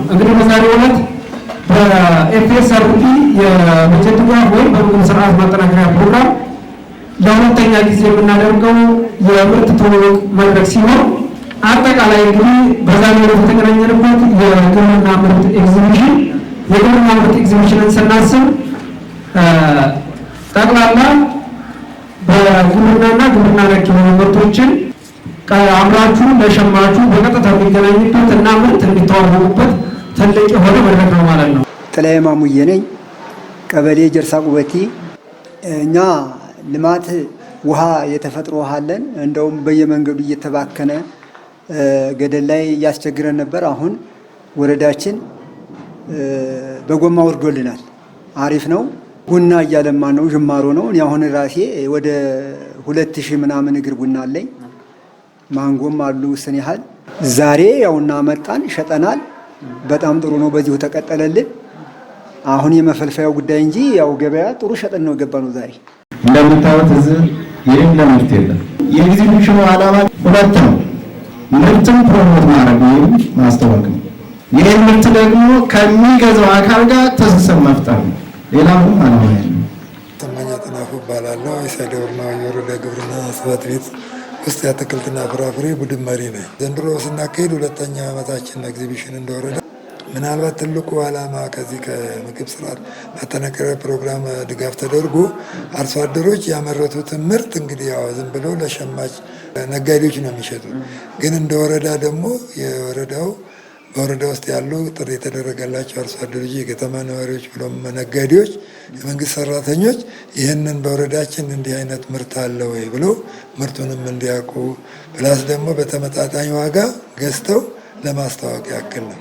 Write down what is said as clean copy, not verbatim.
እንግዲህ በዛሬው ዕለት በ FSRP የበጀት ድጋፍ ወይም በምግብ ስርዓት ማጠናከሪያ ፕሮግራም ለሁለተኛ ጊዜ የምናደርገው የምርት ትውውቅ መድረክ ሲሆን፣ አጠቃላይ እንግዲህ በዛሬው ዕለት የተገናኘንበት የግብርና ምርት ኤግዚቢሽን፣ የግብርና ምርት ኤግዚቢሽንን ስናስብ ጠቅላላ በግብርናና ግብርና ነክ የሆኑ ምርቶችን አምራቹ ለሸማቹ በቀጥታ የሚገናኝበት እና ምርት የሚተዋወቁበት ትልቅ የሆነ መድረክ ነው ማለት ነው። ጥላዬ ማሙዬ ነኝ። ቀበሌ ጀርሳ ቁበቲ። እኛ ልማት ውሃ፣ የተፈጥሮ ውሃ አለን። እንደውም በየመንገዱ እየተባከነ ገደል ላይ እያስቸግረን ነበር። አሁን ወረዳችን በጎማ ወርዶልናል። አሪፍ ነው። ቡና እያለማ ነው፣ ጅማሮ ነው። እኔ አሁን ራሴ ወደ 2000 ምናምን እግር ቡና አለኝ። ማንጎም አሉ ስን ያህል። ዛሬ ያውና መጣን ሸጠናል። በጣም ጥሩ ነው። በዚሁ ተቀጠለልን። አሁን የመፈልፈያው ጉዳይ እንጂ ያው ገበያ ጥሩ ሸጠን ነው የገባ ነው ዛሬ። እንደምታዩት እዚህ የሌለ ምርት የለም። የኤግዚቢሽኑ ዓላማ ሁለት ነው። ምርትን promote ማድረግ ወይም ማስተዋወቅ ነው። ይህን ምርት ደግሞ ከሚገዛው አካል ጋር ትስስር መፍጠር ነው። ሌላ ምንም ዓላማ የለም። ሰማኛ ጥናፉ እባላለሁ። የሳይደውርና የወረዳ ግብርና ጽሕፈት ቤት ውስጥ የአትክልትና ፍራፍሬ ቡድን መሪ ነኝ። ዘንድሮ ስናካሄድ ሁለተኛ ዓመታችን ኤግዚቢሽን እንደወረዳ። ምናልባት ትልቁ ዓላማ ከዚህ ከምግብ ስርዓት ማጠናከሪያ ፕሮግራም ድጋፍ ተደርጎ አርሶ አደሮች ያመረቱትን ምርት እንግዲህ ያው ዝም ብለው ለሸማች ነጋዴዎች ነው የሚሸጡት። ግን እንደ ወረዳ ደግሞ የወረዳው በወረዳ ውስጥ ያሉ ጥሪ የተደረገላቸው አርሶ አደሮች፣ የከተማ ነዋሪዎች ብሎም ነጋዴዎች፣ የመንግስት ሰራተኞች ይህንን በወረዳችን እንዲህ አይነት ምርት አለ ወይ ብለው ምርቱንም እንዲያውቁ plus ደግሞ በተመጣጣኝ ዋጋ ገዝተው ለማስተዋወቅ ያክል ነው።